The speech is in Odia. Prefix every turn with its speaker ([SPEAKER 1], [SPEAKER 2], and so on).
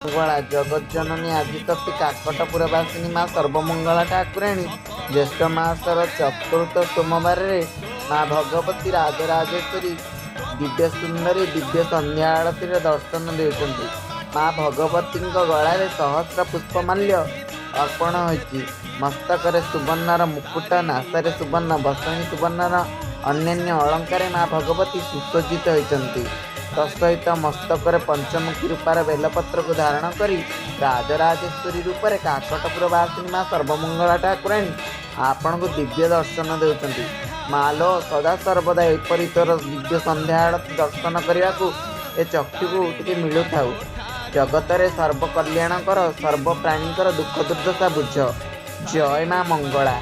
[SPEAKER 1] ମଙ୍ଗଳା ଜଗତଜନନୀ ଆଦିଶକ୍ତି କାକଟପୁରବାସିନୀ ମା ସର୍ବମଙ୍ଗଳା ଠାକୁରାଣୀ ଜ୍ୟେଷ୍ଠ ମାସର ଚତୁର୍ଥ ସୋମବାରରେ ମା ଭଗବତୀ ରାଜରାଜେଶ୍ୱରୀ ଦିବ୍ୟ ସୁନ୍ଦରୀ ଦିବ୍ୟ ସନ୍ଧ୍ୟା ଆଳତୀରେ ଦର୍ଶନ ଦେଉଛନ୍ତି। ମା ଭଗବତୀଙ୍କ ଗଳାରେ ସହସ୍ର ପୁଷ୍ପମାଲ୍ୟ ଅର୍ପଣ ହୋଇଛି। ମସ୍ତକରେ ସୁବର୍ଣ୍ଣର ମୁକୁଟ, ନାସାରେ ସୁବର୍ଣ୍ଣ ବସଣୀ, ସୁବର୍ଣ୍ଣର ଅନ୍ୟାନ୍ୟ ଅଳଙ୍କାରରେ ମା ଭଗବତୀ ସୁସଜ୍ଜିତ ହୋଇଛନ୍ତି। ତତ୍ସହିତ ମସ୍ତକରେ ପଞ୍ଚମୁଖୀ ରୂପାର ବେଲପତ୍ରକୁ ଧାରଣ କରି ରାଜରାଜେଶ୍ୱରୀ ରୂପରେ କାକଟପୁରବାସିନୀ ମା ସର୍ବମଙ୍ଗଳା ଠାକୁରାଣୀ ଆପଣଙ୍କୁ ଦିବ୍ୟ ଦର୍ଶନ ଦେଉଛନ୍ତି। ମା ଲୋ, ସଦା ସର୍ବଦା ଏପରି ତୋର ଦିବ୍ୟ ସନ୍ଧ୍ୟା ଆଳତୀ ଦର୍ଶନ କରିବାକୁ ଏ ଚକ୍ଷୁକୁ ଟିକେ ମିଳୁଥାଉ। ଜଗତରେ ସର୍ବ କଲ୍ୟାଣ କର, ସର୍ବ ପ୍ରାଣୀଙ୍କର ଦୁଃଖ ଦୁର୍ଦ୍ଦଶା ବୁଝ। ଜୟ ମା ମଙ୍ଗଳା।